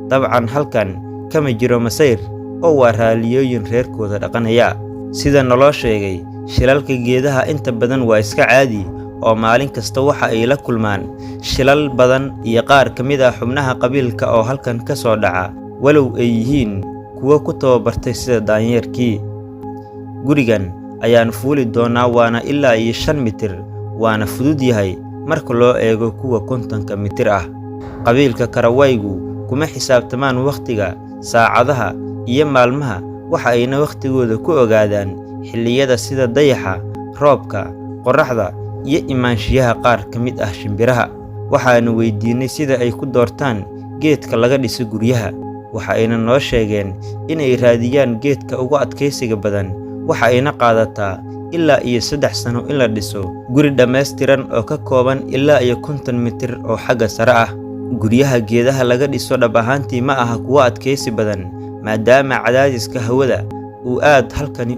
Dabcan halkan kama jiro masayr oo waa raaliyooyin reerkooda dhaqanaya. Sida naloo sheegay, shilalka geedaha inta badan waa iska caadi oo maalin kasta waxa ay la kulmaan shilal badan iyo qaar ka mid ah xubnaha qabiilka oo halkan ka soo dhaca, walow ay yihiin kuwo ku tababartay sida daanyeerkii. Gurigan ayaan fuuli doonaa, waana ilaa iyo 5 mitir, waana fudud yahay marka loo eego kuwa 50-ka mitir ah. Qabiilka Karawaygu kuma xisaabtamaan wakhtiga, saacadaha iyo maalmaha. Waxa ayna wakhtigooda ku ogaadaan xilliyada sida dayaxa, roobka, qorraxda iyo imaanshiyaha qaar ka mid ah shimbiraha. Waxaannu weydiinnay sida ay ku doortaan geedka laga dhiso guryaha. Waxa ayna noo sheegeen inay raadiyaan geedka ugu adkaysiga badan. Waxa ayna qaadataa ilaa iyo 3 sano in la dhiso guri dhammaystiran oo ka kooban ilaa iyo 50 mitir oo xagga sare ah. Guryaha geedaha laga dhiso dhab ahaantii ma aha kuwo adkaysi badan, maadaama cadaadiska hawada uu aad halkani